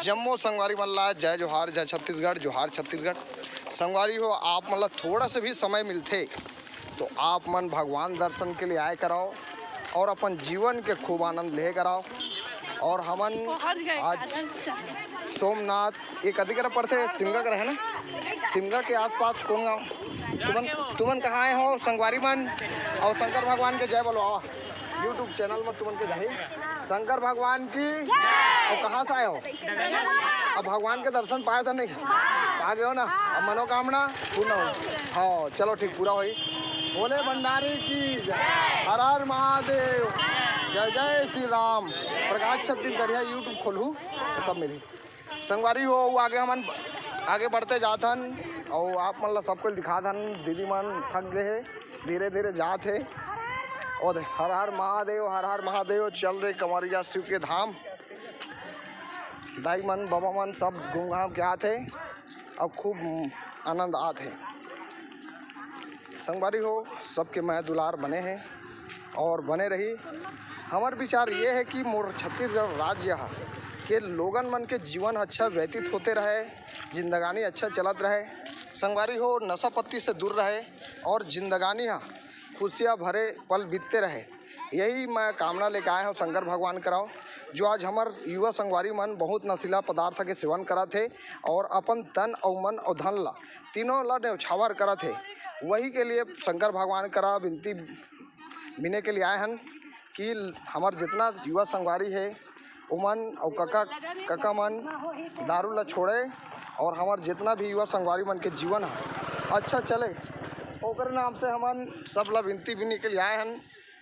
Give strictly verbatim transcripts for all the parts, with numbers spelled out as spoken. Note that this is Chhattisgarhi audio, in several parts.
जम्मो संगवारी मन ला जय जोहार, जय छत्तीसगढ़, जोहार छत्तीसगढ़। संगवारी हो, आप मन ला थोड़ा से भी समय मिलथे तो आप मन भगवान दर्शन के लिए आए कराओ और अपन जीवन के खूब आनंद ले कराओ। और हमन आज सोमनाथ, ये कति करा पड़थे, सिमगा करा है ना, सिमगा के आसपास कौन गाँव? तुमन, तुमन कहाँ आए हो संगवारी मन? और शंकर भगवान के जय बोलवावा। YouTube चैनल में तुमन के जाही शंकर भगवान की। और कहाँ से आए हो? अब भगवान के दर्शन पाए था नहीं? पा गए हो ना? अब मनोकामना पूर्ण हो। हाँ, चलो ठीक, पूरा होई। भोले भंडारी की जय। हर हर महादेव। जय जय श्री राम। प्रकाश छत्तीसगढ़िया YouTube खोलहू, सब मिली। संगवारी हो, वो आगे हमन आगे बढ़ते जात हन और आप मन ला सबको दिखात हन। दीदी मन थक गए हे, धीरे धीरे जात हे। और हर हर महादेव, हर हर महादेव, चल रे कंवरिया शिव के धाम। दाई मन, बाबा मन सब घूम घाम के आत हे और खूब आनंद आत हे। संगवारी हो, सबके मया दुलार बने हे और बने रही। हमर विचार ये है कि मोर छत्तीसगढ़ राज्य ह के लोगन मन के जीवन अच्छा व्यतीत होते रहे, जिंदगानी अच्छा चलत रहे। संगवारी हो, नशा पत्ती से दूर रहे और जिंदगानी ह खुशियाँ भरे पल बीतते रहे। यही मैं कामना लेके आए हूँ शंकर भगवान कराओ, जो आज हमर युवा संगवारी मन बहुत नशीला पदार्थ के सेवन करत हे और अपन तन अउ मन अउ धन ला, तीनों ला न्यौछावर करत हे। वही के लिए शंकर भगवान करा विनती बिने के लिए आए हन कि हमर जितना युवा संगवारी हे, उमन अउ कका, कका मन दारू ला छोड़े और हमर जितना भी युवा संगवारी मन के जीवन ह अच्छा चले, ओकर नाम से हमन सब ला विनती बिने के लिए आए हन।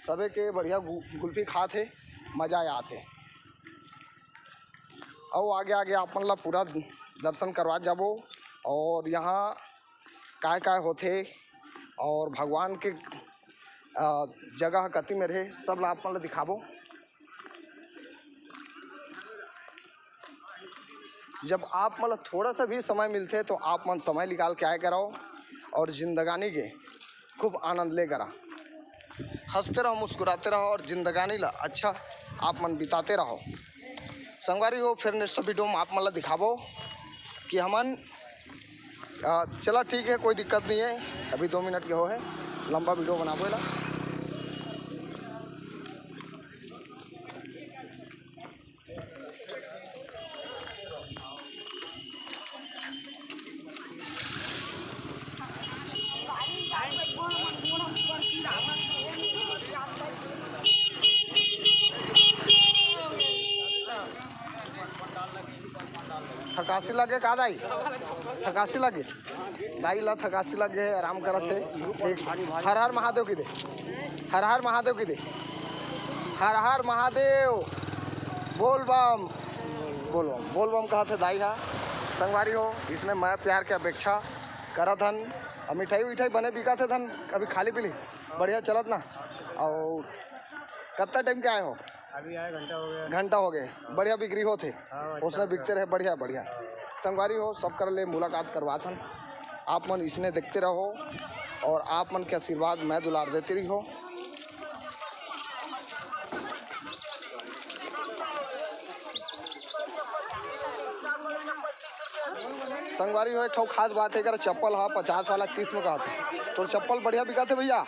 सबे के बढ़िया गु-, गुल्फी खात हे, मजा आत हे। अउ आगे आगे आप मन ला पूरा दर्शन करवा जाबो और यहाँ काय काय होथे और भगवान के, अ, जगह कति में रहे, सब ला आप मन ला दिखाबो। जब आप मन ला थोड़ा सा भी समय मिलथे तो आप मन समय निकाल के आए कराओ और जिंदगानी के खूब आनंद ले करा। हंसते रहो, मुस्कुराते रहो और जिंदगानी ला अच्छा आप मन बिताते रहो। संगवारी हो, फिर नेक्स्ट वीडियो में आप मन ला दिखाबो कि हमन, अ, चला ठीक है, कोई दिक्कत नहीं है, अभी दो मिनट के हो है, लंबा वीडियो बनाबो एला। थकासी लगे का दाई? थकासी लगे? दाई ला थकासी लगे हे, आराम करत हे। ठीक। हर हर महादेव की दे, हर हर महादेव की दे, हर हर महादेव। बोल बम, बोल बम, बोल बम कहत हे दाई हा। संगवारी हो, इसने मैं प्यार के अपेक्षा करत हन। अब मिठाई उठाई बने बिकत हे धन, अभी खाली पीली बढ़िया चलत ना। और कत्ता टाइम के आए हो? अभी आए, घंटा हो गया। घंटा हो गए, बढ़िया बिक्री होत हे। हाँ, अच्छा, उसने अच्छा। बिकते रहे, बढ़िया, बढ़िया। संगवारी हो, सब कर ले मुलाकात करवात हन। आप मन इसने देखते रहो और आप मन के आशीर्वाद मैं दुलार देते रही हो। संगवारी हो, एक ठो खास बात है, एकर चप्पल हा पचास वाला तीस में कहत हे। तोर चप्पल बढ़िया बिकत हे भैया,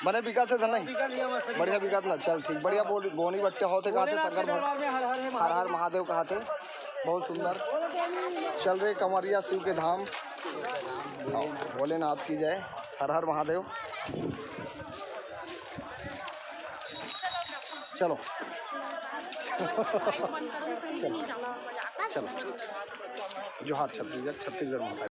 बने बिकत हे धन नहीं? बिकत भैया, मस्त बिकत। बढ़िया बिकत ना, चल ठीक, बढ़िया बोल, बोनी बट्टे होत हे कहत हे, भोलेनाथ शंकर के भग-, दरबार में हर हर महादेव। हर हर महादेव कहत हे, बहुत सुंदर। चल रे कंवरिया शिव के धाम, भोलेनाथ की जय, हर हर महादेव। चलो। चलो। चलो। जोहार छत्तीसगढ़, छत्तीसगढ़ महाकाल।